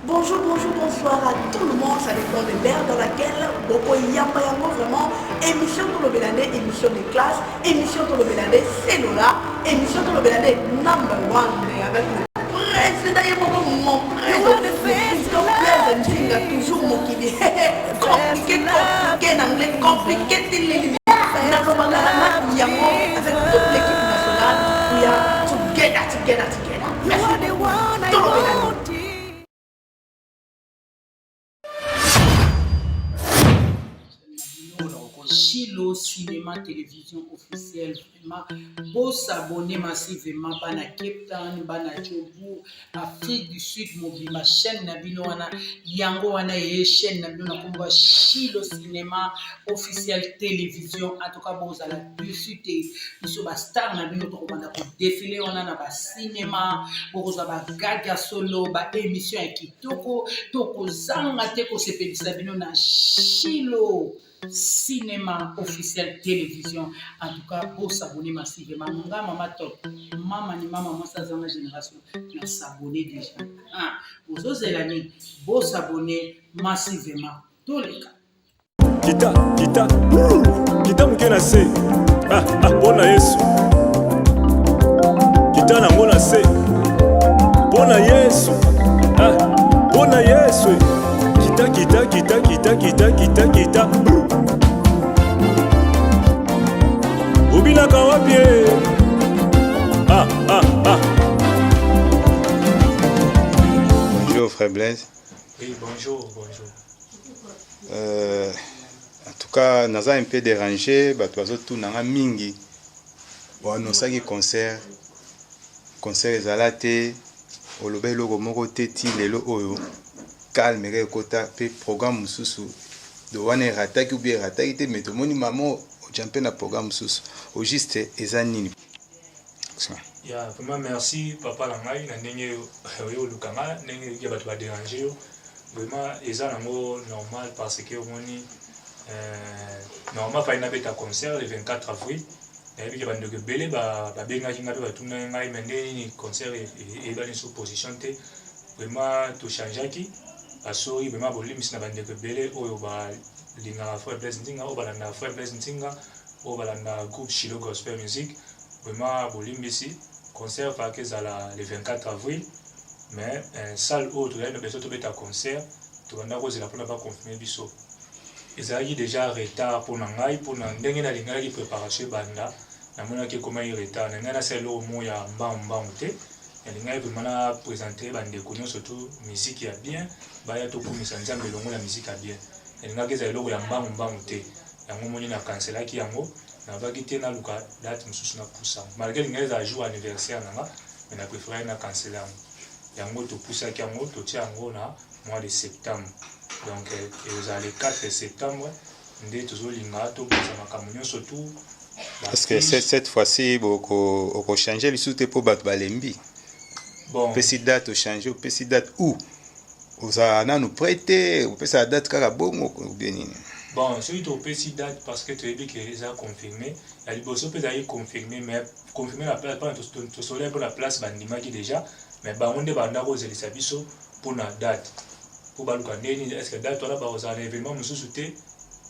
Bonjour, bonjour, bonsoir à tout le monde. Ça dépend de l'ère dans laquelle Boko Yamba Yango vraiment. Émission Tolobela Nde, émission de classe. Émission Tolobela Nde, c'est Lola. Émission Tolobela Nde, number one. Avec le président Yemoko, mon président. Le président Blaise Nzinga, toujours mon kili. Compliqué, compliqué en anglais, compliqué. Nalobaka na yango avec toute l'équipe nationale. We are together, together, together. Merci beaucoup. Tolobela Nde. Chilo Cinéma Télévision officielle vraiment bo s'abonner massivement bana Cape Town bana Joburg Afrique du Sud mobimba chaîne na bino wana yango wana eye chaîne na bino na kombo ya Chilo Cinéma officielle télévision en tout cas bozala dessus te biso ba star na bino tokobanda ko défiler wana na ba cinéma bokozwa ba gag ya solo ba émission ya kitoko tokozanga te kosepelisa bino na Chilo Cinéma officiel télévision en tout cas bosabonner massivement nga mama top mama ni mama mwasi azanga génération na s'abonner déjà ah, bozozela nini bosabonner massivement toleka. Kita, kita, kita moke na se. Ah, ah, mpo na Yesu. Kita nango na se. Mpo na Yesu. Ah, mpo na Yesu. Kita, kita, kita, kita, kita, kita, kita. Obinaka wapi? Ah, ah, ah. Bonjour frère Blaise. Oui, bonjour, bonjour. En tout cas, naza un peu dérangé, bato bazotuna nga mingi. Boannosaki concert, concert ezala te, oloba eloko moko te ti lelo oyo calme kaka ekota pe programme mosusu do wana erataki ou bien erataki te, mais tomoni mama ojampe na programme mosusu au juste eza nini? Ya vraiment merci papa na ngai na ndenge oyo oluka nga ndenge ya bato ba déranger yo vraiment eza nango normal parce que omoni normal fallait nabeta concert le 24 avril. Nayebi ke bandeko ebele babengaki ngai mpe batunaki ngai mais ndenge nini concert eyebani sous position te. Vraiment tochangeaki basori vraiment bolimbisi na bandeko ebele oyo balingaka frère Blaise Nzinga, oyo balandaka frère Blaise Nzinga, oyo balandaka groupe Chilo Gospel Music. Vraiment bolimbisi, concert fallait ezala le 24 avril, mais salle oyo tozali na besoin tobeta concert tobanda kozela mpona baconfirme biso. Ezalaki déjà retard mpona ngai, mpona ndenge nalingaki préparation ebanda, namonaki ekomaki retard. Na ngai nasala eloko moko ya mbangu mbangu te, nalingaki vraiment na présenter bandeko nyonso tu musique ya bien, baya tokumisa Nzambe elongo na musique ya bien. Nalingaki ezala eloko ya mbangu mbangu te, yango moni na cancelaki yango. Navaki te naluka date mosusu na pusa yango, malgré lingaki ezala jour anniversaire na nga, mais na préféraki na cancele yango. Yango topusaki yango, totia yango na mois de septembre. Donc ezala le 4 septembre nde tozolinga tobongisa makambo nyonso tu. Parce que cette fois-ci okochange lisusu te mpo bato balembi. Bon. Opesi date, ochange, opesi date où ozala nanu prêt te, opesaka date kaka bongo ou bien nini? Bon, soki topesi date parce que toyebi ke eza confirmé, ya liboso mpe ezalaki confirmé, mais confirmé na place mpona tosolaki mpona place bandimaki déjà, mais bango nde banda kozelisa biso mpona date mpo baluka ndenge nini, est ce que date wana bakozala na événement mosusu te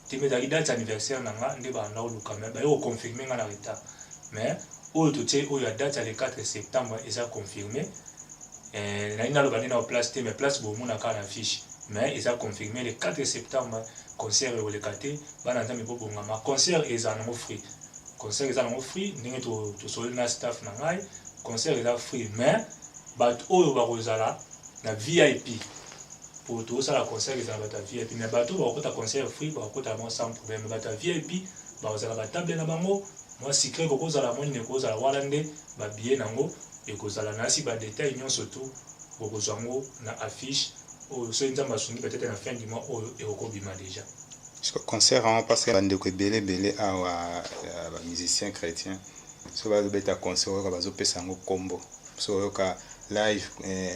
te, mais ezalaki date anniversaire na nga nde banda koluka, mais baye koconfirme nga na retard. Mais oyo totie oyo ya date ya le 4 septembre eza confirmé. Nalingi naloba nde na place te, mais place bomona kaka na fiche, mais eza confirmé le 4 septembre concert ekoleka te. Bana Nzambe bobongama, concert eza nango free, concert eza nango free ndenge tosoli na staff na ngai, concert eza free, mais bato oyo bakozala na VIP po tozosala concert eza na bato ya VIP, mais bato oyo bakokota concert free bakokota bango sans problème, mais bato ya VIP bakozala batable na bango, mwa secret kokozala mwa nini ekozala wana nde babillet nango ekozala nasi ba détail nyonso tu bokozwa yango na affiche oyo soki Nzambe asungi peut-être na fin du mois oyo ekokobima déjà. Concert yango parce que bandeko ebele ebele awa ba musicien chrétien so bazobeta concert oyoka bazopesa yango kombo, so oyoka live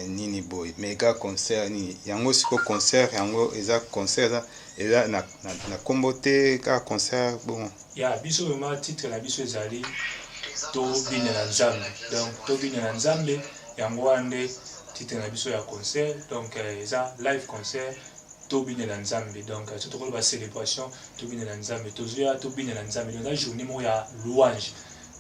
nini boye mega concert nini yango siko concert yango eza concert eza na kombo te kaka concert bon. Ya biso vraiment titre na biso ezali tobinela Nzambe, donc tobinela Nzambe yango wana nde Titre na biso ya concert, donc eza live concert tobinela Nzambe. Donc soki tokoloba célébration, tobinela Nzambe, tozoya tobinela Nzambe. Donc eza journée moko ya louange,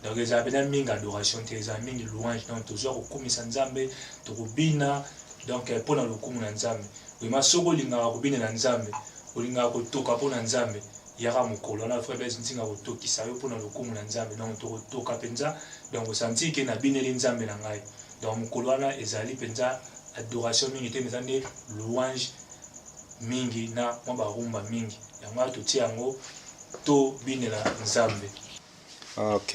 donc ezala mpenza mingi adoration te, ezala mingi louange. Donc tozoya kokumisa Nzambe, tokobina, donc mpo na lokumu na Nzambe. Vraiment, soki olingaka kobinela Nzambe, olingaka kotoka mpo na Nzambe, yaka mokolo wana. Frère Blaise Nzinga kotokisa yo mpo na lokumu na Nzambe. Donc tokotoka mpenza, donc osanti ke nabineli Nzambe na ngai. Donc mokolo wana ezali mpenza adoration mingi te, eza nde louange mingi na mwa barumba mingi. Yango wana totie yango tobinela Nzambe. Ok,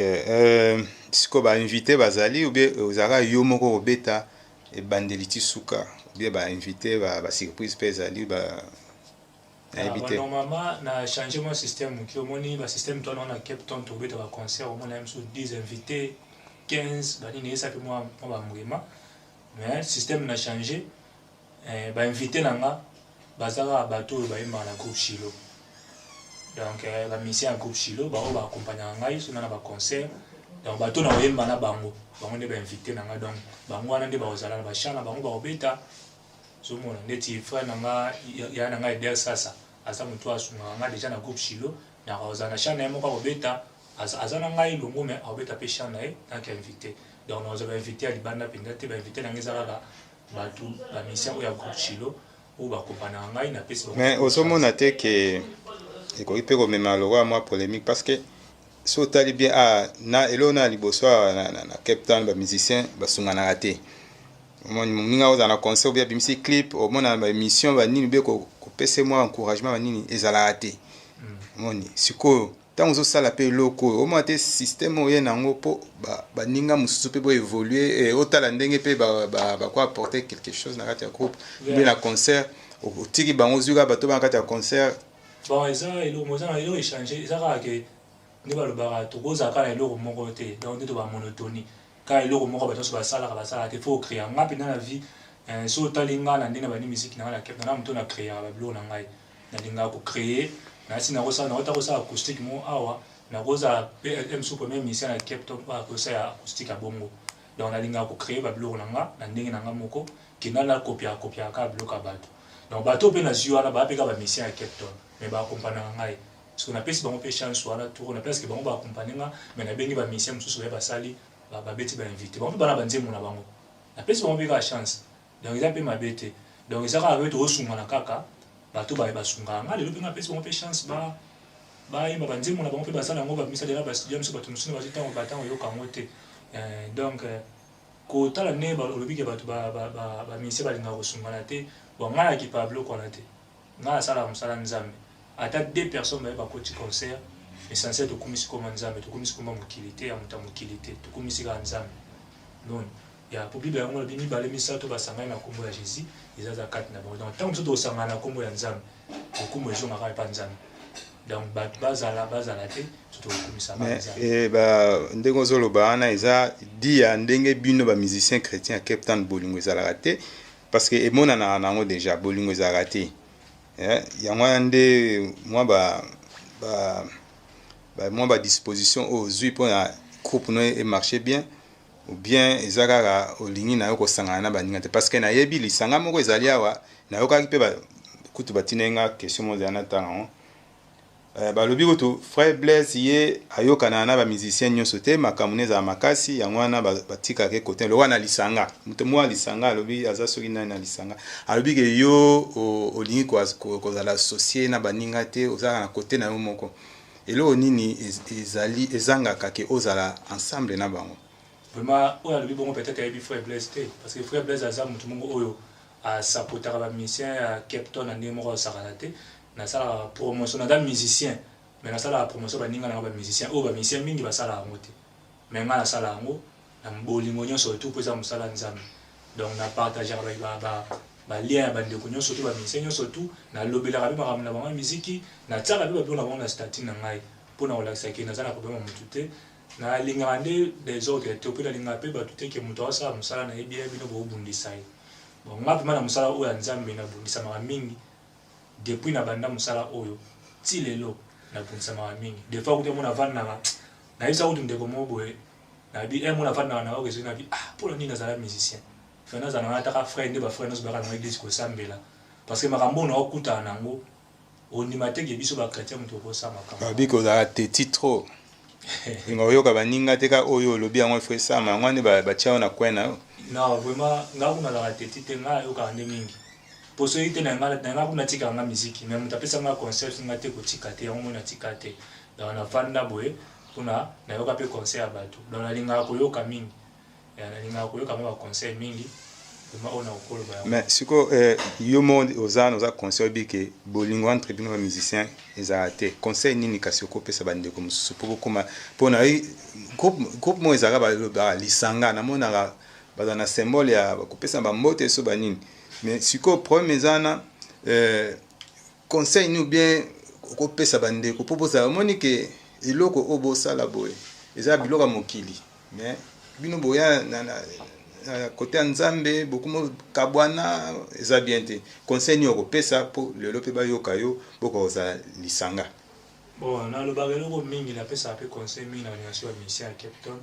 sikoyo bainvité bazali ou bien ozalaka yo moko kobeta ebandeli ti suka, ou bien bainvité, basurprise mpe ezali ba nayebi te? Normalement na change mwa système moke. Omoni basystème to wana na Cape Town, tokobeta baconcert, omona ye mosusu 10 invité, 15, banini, eyesa mpe mwa bambwema. Mais système na change, bainvité na nga baza kaka bato oyo bayembaka na groupe Shilo. Donc bamusicien ya groupe Shilo, baoyo baakompagnaka ngai so na na baconcert. Donc bato na koyemba na bango, bango nde bainvité na ngai. Donc bango wana nde bakozala na bachant na bango, bakobeta. Ozomona ndeti frère na nga, ya na ngai Eder Sasa, aza motu asungaka nga déjà na groupe Shilo. Nakozala na chant na ye moko akobeta, aza na ngai elongo, mais akobeta mpe chant na ye tant invité. Donc nakozwa bainvité ya libanda mpenza te. Bainvité na ngai eza kaka bato bamusicien oyo ya groupe Shilo oyo bakompanaka ngai, napesi bango. Mais ozomona te ke ekoki mpe komema lokola mwa polémique? Parce que so otali bien, na eloko na liboso awa na Cape Town, bamusicien basunganaka te. Omoni moninga ozala na concert ou bien abimisi clip, omona na baémission banini be kopesa mwa encouragement banini ezalaka te. Omoni sikoyo ntango ozosala mpe eloko oyo, omona te système oyo ye nango mpo baninga mosusu mpe boévolue, otala ndenge mpe bako apporter quelque chose na kati ya groupe mpe na concert, otiki bango, ozwi kaka bato bana kati ya concert? Bon, eza eloko, eza na eloko échange, eza kaka ke nde balobaka tokozala kaka na eloko moko te. Donc nde to bamonotonie, kaka eloko moko bato nyonso basalaka, basalaka te. Faut ocréa. Nga mpenza na vie, so otali nga na ndenge na bandi musique na nga na Cape, na moto na créaka babiloko na ngai. Nalingaka kocréer. Nasi nakosala, nakota kosala acoustique moko awa, nakozala mpe msu premier musicien na Cape Town oyo akosala acoustique ya bongo. Donc nalingaka kocréer babiloko na nga na ndenge na nga moko, kenda nakopiaka kopiaka kaka biloko ya bato. Donc bato mpe nazwi wana baa mpe kaka bamusicien ya Cape Town, mais baakompanaka ngai. Parce que napesi bango mpe chance wana, tour na place ke bango baakompane nga, mais nabengi bamusicien mosusu baye basali, babeti, bainvité bango mpe bana banzembo na bango, napesi bango mpe kaka chance. Donc eza mpe mabe te. Donc eza kaka mpe tozosungana kaka. Bato baye basungaka nga lelo mpe nga napesi bango mpe chance bayemba banzembo na bango mpe basala yango, babimisa deja bastudio mosusu, bato mosusu bazwi ntango batango oyoka yango te. Donc kotala ndenge olobi ke bato bamusicien balingaka kosungana te, bon, ngai nakipa biloko wana te. Ngai nasalaka mosala Nzambe. Ata deux personnes baye bakoti concert, essentiel tokumisi koma Nzambe, tokumisi komba mokili te, ya moto ya mokili te, tokumisi kaka Nzambe. Non ya po Bible yango lobi mibale misato basangani na nkombo ya Jésus, eza za kati na bango. Donc ntango biso tosangana na nkombo ya Nzambe, lokumu ezongaka epa Nzambe. Donc bato bazala bazala te, so tokokumisaka Nzambe. Ndenge ozoloba wana eza di ya ndenge bino bamusicien chrétien ya Cape Town, bolingo ezalaka te, parce que emonanaka nango déjà bolingo ezalaka te. Yango wana nde mwa badisposition oyo ozwi mpona groupe no emarche bien, ou bien eza kaka olingi na yo kosangana na baninga te? Parce que nayebi lisanga moko ezali awa, nayokaki mpe kutu batindaki nga question moko ezali na ntango yango. Balobi kutu frère Blaise ye ayokanaka na bamusicien nyonso te, makambo ne ezala makasi, yango wana batikaka ye kote lokola na lisanga. Moto moko ya lisanga alobi, aza soki nani na lisanga, alobi ke yo olingi kozala associé na baninga te, ozalaka na kote na yo moko. Eloko nini ezali ezangaka ke ozala ensemble na bango? Vraiment, oyo alobi bongo peut-être ayebi frère Blaise te, parce que frère Blaise aza motu moko oyo asapotaka bamusicien ya Cape Town na ndenge moko asakana te. Nasalaka promotion, naza musicien, mais nasalaka promotion baninga nanga bamusicien oyo. Bamusicien mingi basalaka yango te, mais ngai nasala yango na bolingo nyonso tout, mpo eza mosala Nzambe. Donc napartageaka balien ya bandeko nyonso to bamusicien nyonso tout, nalobelaka mpe makambo na bango ya miziki, natiaka mpe babiloko na bango na statut na ngai mpona kolakisa ke naza na problème ya motu te. Nalingaka nde désordre te, mpe nalingaka mpe bato te ke moto asala mosala na ye bien, bino boobundisa ye. Bon, nga vraiment na mosala oyo ya Nzambe nabundisamaka mingi. Depuis na banda mosala oyo ti lelo, nabundisamaka mingi. Des fois kuta mona avandaka, nayebisa kutu ndeko moko boye, nayebi mona avandaka na oyo ezoki, nabi: "Ah, mpona nini nazala musicien?" Fai nazala nanga ataka frère nde bafrère nyonso bayaka nango eglise kosambela, parce que makambo oyo naokutana nango, ondima te ke biso bachrétien moto okosala makambo. Babi kozala teti trop, olinga koyoka baninga te, kaka oyo olobi yango efo esama yango wana batia yo na coin na yo. Non, vraiment, nga kuna nazalaka teti te, nga ayokaka nde mingi. Po soki te na nga kuna natikaka nga miziki, mais moto apesa nga conseil nga te kotika te, yango moi natika te. Donc nafanda boye mpona nayoka mpe conseil ya bato. Donc nalingaka koyoka mingi, nalingaka koyoka mwa baconseil mingi vraiment oyo nakokoloba yango. Mais sikoyo yo moko oza oza conseil, oyebi ke bolingo entre bino bamusicien ezalaka te. Conseil nini kasi okopesa bandeko mosusu mpo bokóma mpona groupe moko ezalaka balobaka lisanga, namonaka bazala na symbole ya kopesa bambote so banini. Mais sikoyo problème eza wana, conseil nini ou bien okopesa bandeko mpo bozala, omoni ke eloko oyo bosala boye eza biloko ya mokili, mais bino boya na côté ya Nzambe, bokoma kabwana, eza bien te. Conseil nini okopesa mpo lelo mpe bayoka yo, boka kozala lisanga? Bon, nalobaka eloko mingi, napesaka mpe conseil mingi na baninga ya musicien ya Cape Town.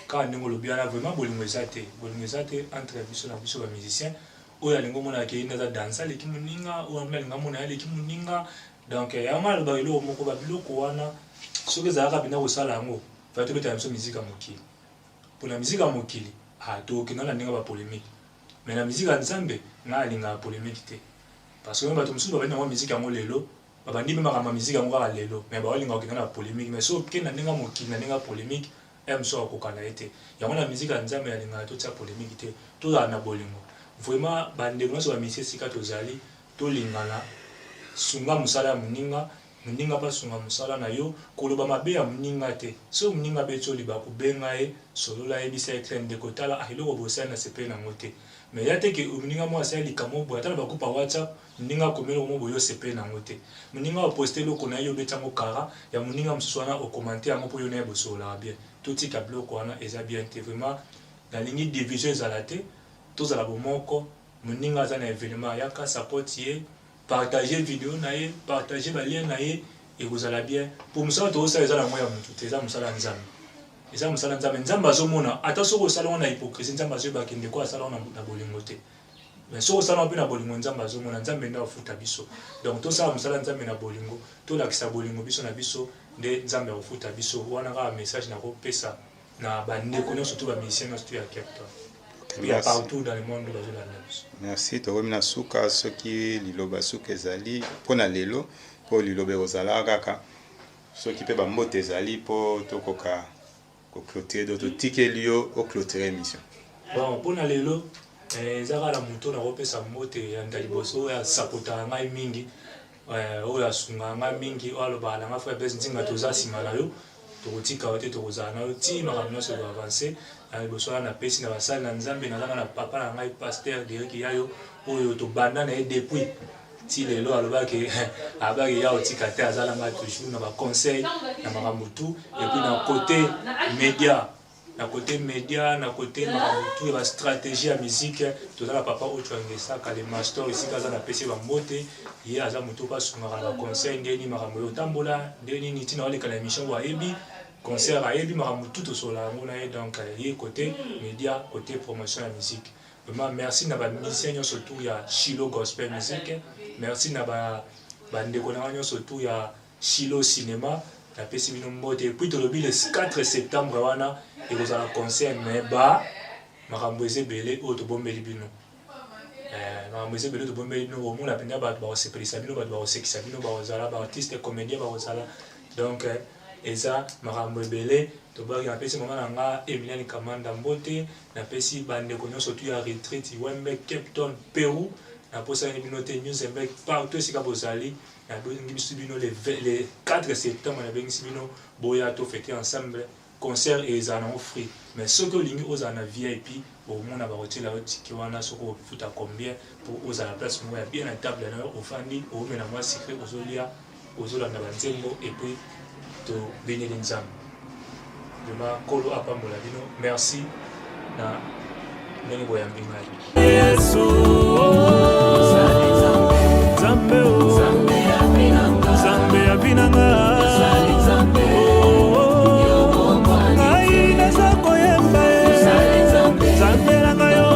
Kaka ndenge olobi wana, vraiment bolingo eza te, bolingo eza te entre biso na biso bamusicien. Oyo alingi omonaka ye nde aza danse aleki moninga, oyo alingi amona ye aleki moninga. Donc yango alobaka eloko moko, babiloko wana soki ezalaka mpena kosala yango, fa tobetaka biso miziki ya mokili. Mpona miziki ya mokili tokokenda na ndenge ya bapolémique, mais na miziki ya Nzambe ngai alingaka polémique te, parce que bato mosusu babandi yango miziki yango lelo, babandi mpe makambo ya miziki yango kaka lelo, mais baolinga kokenda na polémique. Mais soki okende na ndenge ya mokili, na ndenge ya polémique, ya mosusu akokoka na ye te. Yango na miziki ya Nzambe alingaka totia polémique te, tozala na bolingo. Vraiment, bandeko nyonso bamisie, esika tozali tolingana. Sunga mosala ya moninga, moninga mpe asunga mosala na yo. Koloba mabe ya moninga te. Soki moninga abeti yo libaku, benga ye, solola, yebisa ye clair: "Ndeko, tala, eloko bosali na sepeli nango te." Mais ya te ke moninga moko asali likambo boye, ata na bagroupe ya WhatsApp, moninga akomi eloko moko boye, yo osepeli nango te. Moninga oposte eloko na ye, yo obeti yango kara ya moninga mosusu wana, okomante yango mpo yo na ye bosololaka bien. Totika biloko wana, eza bien te. Vraiment, nalingi division ezala te, tozala bomoko. Moninga aza na événement, yaka support ye, partage video na ye, partage balien na ye, ekozala bien. Po mosala tozosala eza nango ya motu te, eza mosala ya Nzambe, eza mosala Nzambe. Nzambe azomona. Ata soki osala ngo na hypocrisie, Nzambe azoyebaka ndeko asala ngo na bolingo te. Mais soki osala ngo mpe na bolingo, Nzambe azomona, Nzambe nde afuta biso. Donc tosala mosala Nzambe na bolingo, tolakisa bolingo biso na biso, nde Nzambe akofuta biso. Wana kaka message nakopesa na bandeko nyonso to bamusicien nyonso to ya Cape Town ya partout dans le monde bazolanda biso. Merci, tokomi na suka. Soki liloba suka ezali mpona lelo, mpo liloba ekozala kaka soki mpe bambote ezali mpo tokoka koclôturer. Do totikeli yo oclôturer émission. Bon, mpona lelo eza kaka na moto nakopesa mbote ya nda liboso, oyo asapotaka ngai mingi, oyo asungaka ngai mingi, oyo alobaka na ngai: "Frère Blaise Nzinga, toza nsima na yo, tokotika yo te, tokozala na yo ti makambo nyonso ekoavance." Na liboso wana napesi na basali na Nzambe. Nazanga na papa na ngai, pasteur Derik Yayo, oyo tobanda na ye depuis ti lelo. Alobaki abaki ya otika te, azala ngai toujours na baconseil na makambo tout. Et puis na côté média, na côté média, na côté makambo tout ya bastratégie ya musique, toza na papa Ocho Angesaka, le master. Esika aza, napesi bambote. Ye aza motu mpo asungaka na baconseil, ndenge nini makambo oyo otambola, ndenge nini ntina oleka na émission bo ayebi concert, ayebi makambo tout, tosola yango na ye. Donc ye côté média, côté promotion ya musique. Vraiment merci na bamusicien nyonso tout ya Shilo Gospel Music. Merci na bandeko na nga nyonso tout ya Shilo Cinéma, napesi bino mbote. Et puis tolobi le 4 septembre wana ekozala concert, mais ba makambo eza ebele oyo tobombeli bino. Makambo eza ebele tobombeli bino. Bomona mpenza bato bakosepelisa bino, bato bakosekisa bino, bakozala baartiste comédien bakozala. Donc eza makambo ebele tobaki. Napesi mama na nga Emiliane Kamanda mbote, napesi bandeko nyonso tu ya Retreat Wembe, Cape Town, Pérou, naposani bino te, Newzenberg, partout esika bozali. Nabengi biso bino le 4 septembre, nabengisi bino boya tofete ensemble. Concert ezala nango free, mais soki olingi ozala na VIP, omona bakotiela yo ticket wana. Soki ofuta combien po ozala place moko ya bien na table na yo, ofandi, omela mwa sucré, ozolia, ozolanda banzembo, et puis tobeneli Nzambe. Vraiment, Nkolo apambola bino. Merci na ndenge boyambi ngai. Yesu, Nzambe, Nzambe ya binanga, ngai naza koyemba ye, Nzambe na ngai yo.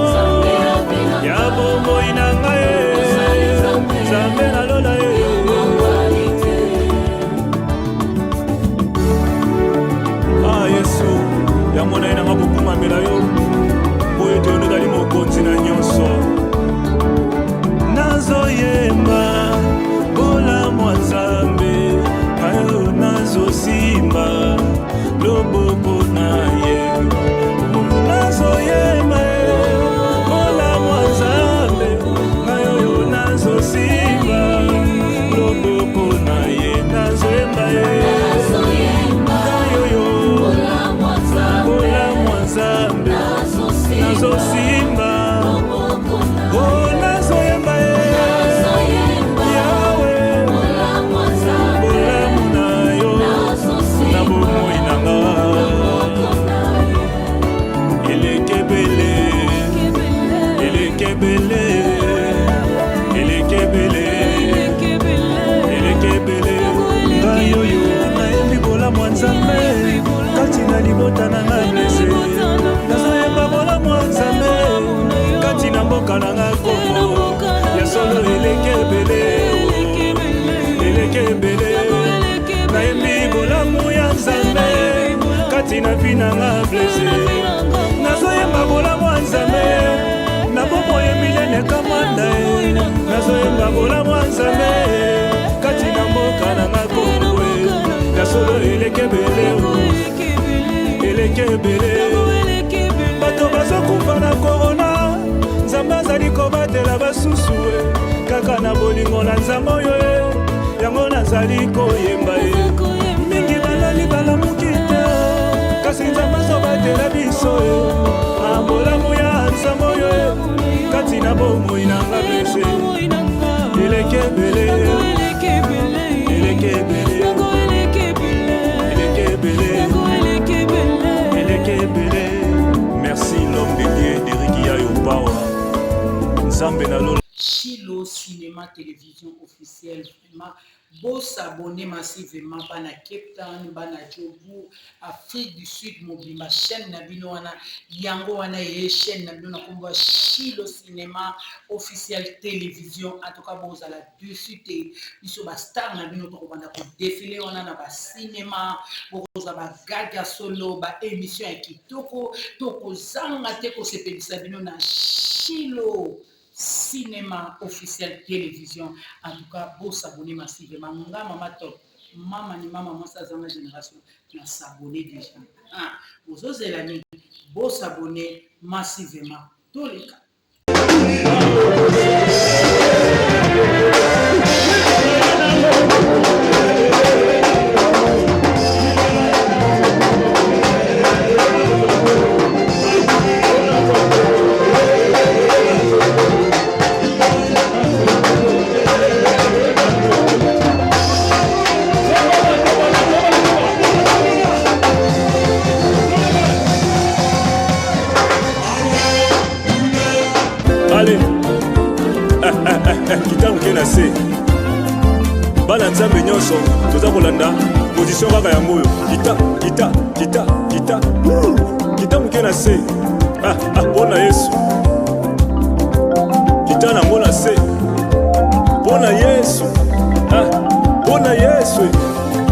Nazosimba loboko na ye, nazoyemba ye ngai oyo bolamu ya Nzambe, nazosimba o nazoyemba ye Yawe, bolamu na yo na bomoi na nga eleki ebele, eleki ebele, eleki ebele, eleki ebele. Ngai oyo nayembi bolamu ya Nzambe kati na libota na ngai Blaise, nazoyemba bolamu ya Nzambe kati na mboka na ngai Kongo. Ya solo, eleki ebele, eleki ebele. Nayembi bolamu ya Nzambe kati na vie na nga Blaise, nazoyemba bolamu ya Nzambe na bomoi Emilienne Kamanda ye, nazoyemba bolamu ya Nzambe kati na mboka na nga Kongo. Ya solo, eleki ebele, eleki ebele. Bato bazokufa na korona, Nzambe azali kobatela basusu e. Kaka na bolingo na Nzambe oyo e, yango nazali koyemba ye. Mingi balali, balamuki te, kasi Nzambe azobatela biso e. Bolamu ya Nzambe oyo e kati na bomoi na nga Blaise eleki ebele, eleki ebele, eleki ebele, eleki ebele. Merci, l'homme de Dieu Deriki Yayo Power, Nzambe na lola. Chilo Cinéma Télévision officielle, vraiment bos'abonner massivement, bana Cape Town, bana Joburg, Afrique du Sud mobimba. Chaîne na bino wana, yango wana ye chaîne na bino na nkombo ya Chilo Cinéma officiel Télévision. En tout cas, bozala dessus te. Biso bastar na bino tokobanda kodéfiler wana na bacinéma, bokozwa bagage ya solo, baémission ya kitoko. Tokozanga te kosepelisa bino na Chilo Cinéma officiel Télévision. En tout cas, bos'abonner massivement. Nga mama top, mama ni mama, mwasi azanga génération, na s'abonner déjà. Ah, bozozela nini? Bos'abonner massivement, toleka. Ale kita moke na se. Bana Nzambe nyonso, toza kolanda position kaka yango oyo. Kita, kita, kita, kita, kita moke na se. Ah, ah, mpo na Yesu, kita nango na se mpo na Yesu. Ah, mpo na Yesu,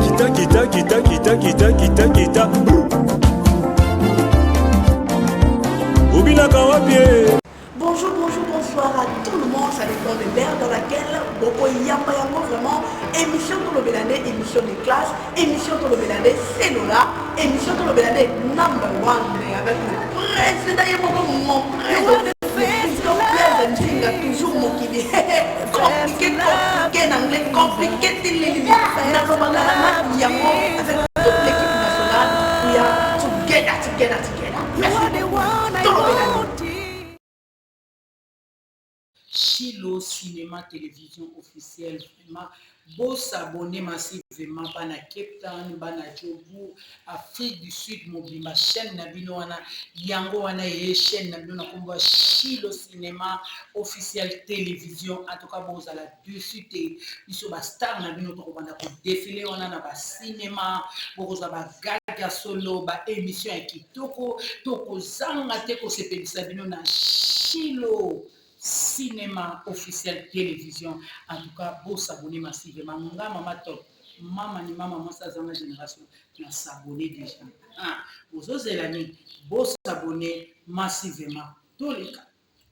kita, kita, kita, kita, kita, kita, kita. Obinaka wapi e? Bonjour, bonjour, bonsoir à tout le monde. Ça dépend de l'heure dans laquelle boko yamba yango vraiment. Émission Tolobela nde, émission de classe, émission Tolobela nde, c'est Lola, émission Tolobela nde, number one, avec le président ye moko, mon président, le président Blaise Nzinga, toujours mokili. Compliqué, compliqué en anglais, compliqué, tilili. Nalobaka na yango avec toute l'équipe nationale. We are together, together, together. Merci beaucoup. Tolobela nde. Chilo Cinéma Télévision officielle, vraiment bos'abonner massivement, bana Cape Town, bana Joburg, Afrique du Sud mobimba. Chaîne na bino wana, yango wana ye chaîne na bino na nkombo ya Chilo Cinéma officiel Télévision. En tout cas, bozala dessus te. Biso bastar na bino tokobanda kodéfiler wana na bacinéma, bokozwa bagage ya solo, baémission ya kitoko. Tokozanga te kosepelisa bino na Chilo Cinéma officiel Télévision. En tout cas, bos'abonner massivement. Nga mama top, mama ni mama, mwasi azanga génération, na s'abonner déjà. Ah, bozozela nini? Bos'abonner massivement, toleka.